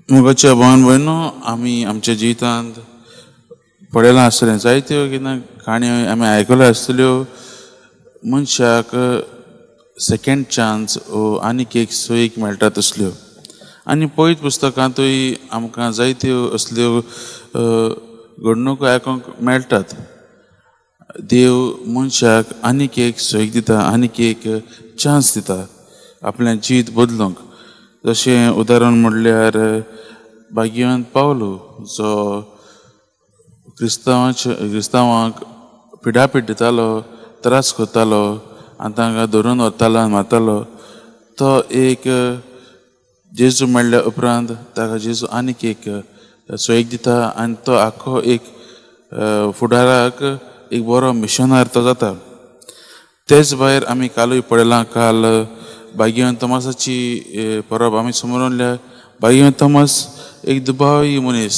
मोगाच्या भावान भयणो, आमी आमच्या जिवितांत पळयलां आसतलें जायत्यो कितें काणयो आमी आयकल्यो आसतल्यो. मनशाक सेकेंड चान्स आनीक एक सोयीक मेळटा तसल्यो. आनी पवित्र पुस्तकांतूय आमकां जायत्यो असल्यो घडणुको आयकूंक मेळटात. देव मनशाक आनीक एक सोयीक दिता, आनीक एक चान्स दिता आपलें जिवीत बदलूंक. जशें उदाहरण म्हणल्यार भाग्यवंत पावलो जो क्रिस्तांवांक पिडापीड दितालो, त्रास करतालो आनी तांकां धरून व्हरतालो आनी मारतालो, तो एक जेजू मेळ्ळ्या उपरांत ताका जेजू आनीक एक सोयीक दिता आनी तो आख्खो एक फुडाराक एक बरो मिशनार तो जाता. तेच भायर आमी कालूय पळयलां, काल भाग्यवंत तोमासाची परब आमी समजल्या. भाग्यवंत तोमास एक दुबावी मनीस.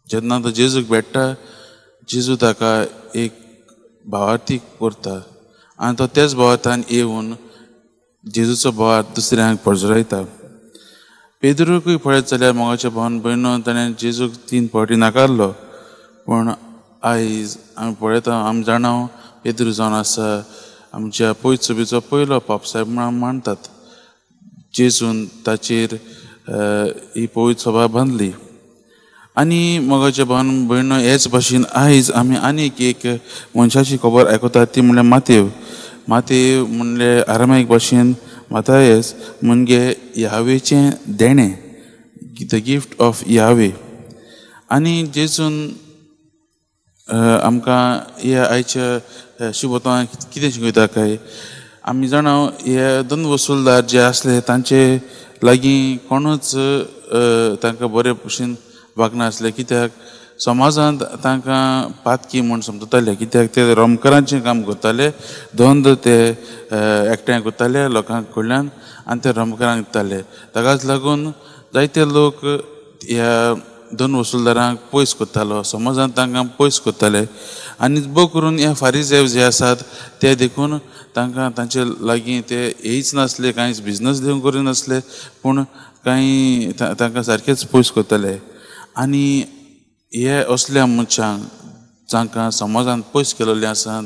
जेन्ना तो जेजूक भेट्टा, जेजू ताका एक भावार्थी करता आनी तो तेच भावार्थान येवन जेजूचो भावार्थ दुसऱ्यांक पर्जरायता. पेद्रूकूय पळयत जाल्यार मोगाच्या भावान भयणो, ताणें जेजूक 3 फावटी नाकारलो. पूण आयज आमी पळयता, आमी जाणा पेद्रू जावन आसा आमच्या पयत सभेचो पयलो पापसाहेब म्हूण आमी मानतात. जेजून ताचेर ही पवित्र सभा बांदली. आनी मोगाच्या भावान भयणो, हेच भाशेन आयज आमी आनीक एक मनशाची खबर आयकतात, ती म्हणल्यार मातेव. मातेव म्हणल्यार आरामायक भाशेन मातायस म्हणजे यावेचें देणें, the gift of Yahweh. आनी जेजून आमकां ह्या आयच्या शिबोतां कितें शिकयता काय, आमी जाणा हे दोन वसुलदार जे आसले तांचे लागीं कोणूच तांकां बरे भशेन वागनासले. कित्याक समाजांत तांकां पातकी म्हूण समजताले, कित्याक ते रोमकरांचें काम करताले, धंद ते एकठांय करताले लोकां कडल्यान आनी ते रोमकरांक दिताले. ताकाच लागून जायते लोक ह्या दोन वसुलदारांक पयस करतालो, समाजांत तांकां पयस करताले. आनी भोव करून हे फारीजेव जे आसात ते देखून तांकां तांचे लागीं ते येयच नासले, कांयच बिजनस देखून करिनासले, पूण कांय तांकां सारकेच पयस करताले. आनी हे असल्या मनशांक जांकां समाजान पयस केलेले आसात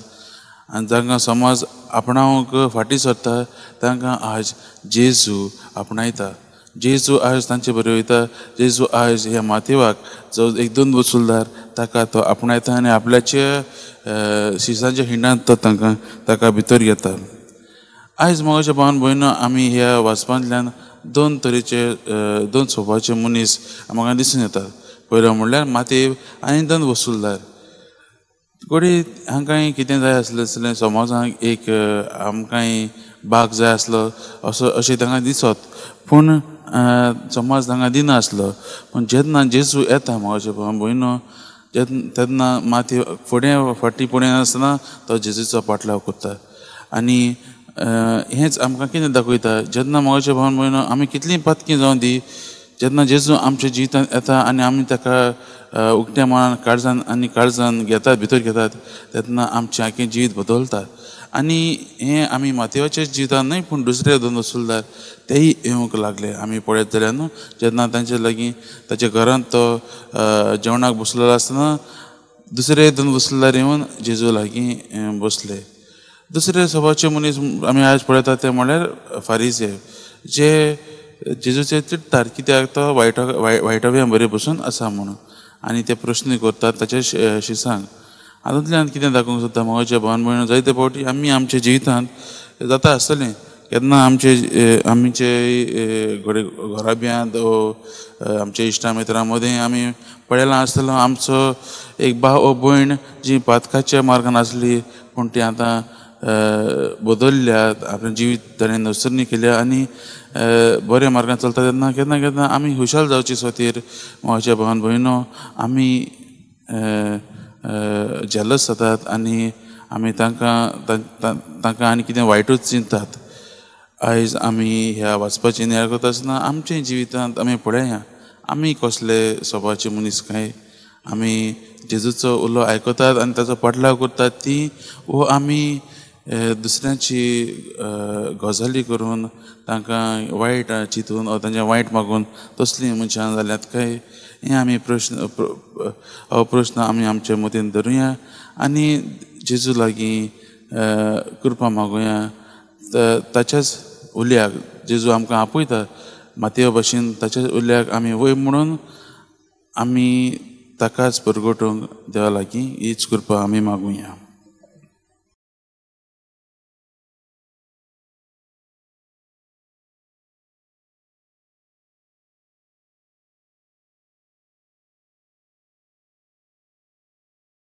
आनी जांकां समाज आपणावंक फाटीं सरता, तांकां आज जेजू आपणायता. जेजू आयज तांचे बरें वयता. जेजू आयज ह्या मातेवाक जो एक दोन वसुलदार ताका तो आपणायता आनी आपल्याच्या शिसांच्या हिंडांत तो तांकां ताका भितर घेता. आयज मोगाच्या भावान भयणो, आमी ह्या वाचपांतल्यान दोन तरेचे दोन स्वभावाचे मनीस आमकां दिसून येतात. पयलो म्हणल्यार मातेव आनी दोन वसुलदार. घडये हांकांय कितें जाय आसलें आसलें समाजांत एक आमकांय बाग जाय आसलो असो अशें तांकां दिसत, पूण समाज तांकां दिनासलो. पूण जेन्ना जेजू येता मोगाच्या भावान भयणो, तेन्ना माती फुडें फाटीं फुडें आसतना तो जेजूचो पाटलाव करता. आनी हेंच आमकां कितें दाखयता, जेन्ना मोगाच्या भावान भयणो आमी कितलीं पातकीं जावं दी, जेन्ना जेजू आमच्या जिवितांत येता आनी आमी ताका उक्त्या मनान काळजान आनी काळजान घेतात, भितर घेतात, तेन्ना आमचें आख्खें जिवीत बदलता. आनी हें आमी मातेवाच्या जिवितांत न्हय, पूण दुसरे दोन वसुलदार तेय येवंक लागले. आमी पळयत जाल्यार न्हू, जेन्ना तांचे लागीं ताच्या घरांत तो जेवणाक बसलेलो आसतना दुसरे दोन वसुलदार येवन जेजू लागीं बसले. दुसरे सभाचे मनीस आमी आयज पळयतात ते म्हणल्यार फारीजे, जे जेजूचे चिंततात कित्याक तो वायटव्या बरे बसून आसा म्हणून, आनी ते प्रस्न करतात ताच्या शिसांक. हातूंतल्यान कितें दाखोवंक सोदता मोगाच्या भावान भयणो, जायते फावटी आमी आमच्या जिवितांत जाता आसतलें केन्ना आमचे आमचे घडये घराब्यांत आमच्या इश्टा मित्रां मदें आमी पळयलां आसतलो आमचो एक भाव ओ भयण जी पातकाच्या मार्गान आसली, पूण ती आतां बदलल्यात, आपलें जिवीत ताणें नसरणी केल्या आनी बऱ्या मार्गान चलता. तेन्ना केन्ना केन्ना आमी खुशाल जावचे खातीर मोगाच्या भावान भयणो आमी जेलस जातात आनी आमी तांकां तांकां आनी कितें वायटूच चिंततात. आयज आमी ह्या वाचपाची नियाळ करता आसतना आमच्या जिवितांत आमी पळया आमी कसले स्वभावाचे मनीस काय, आमी जेजूचो उलो आयकतात आनी ताचो पाटलाव करतात ती, वो आमी दुसऱ्यांची गजाली करून तांकां वायट चिंतून वा तांचे वायट मागून तसलीं मनशां जाल्यात काय हें आमी प्रश्न हो प्रश्न आमी आमचे मतीन धरुया आनी जेजू लागीं कृपा मागुया। ताच्याच उल्याक जेजू आमकां आपयता मातये भशेन ताच्याच उल्याक आमी वय म्हणून आमी ताकाच परगटूंक देवा लागीं हीच कृपा आमी मागुया।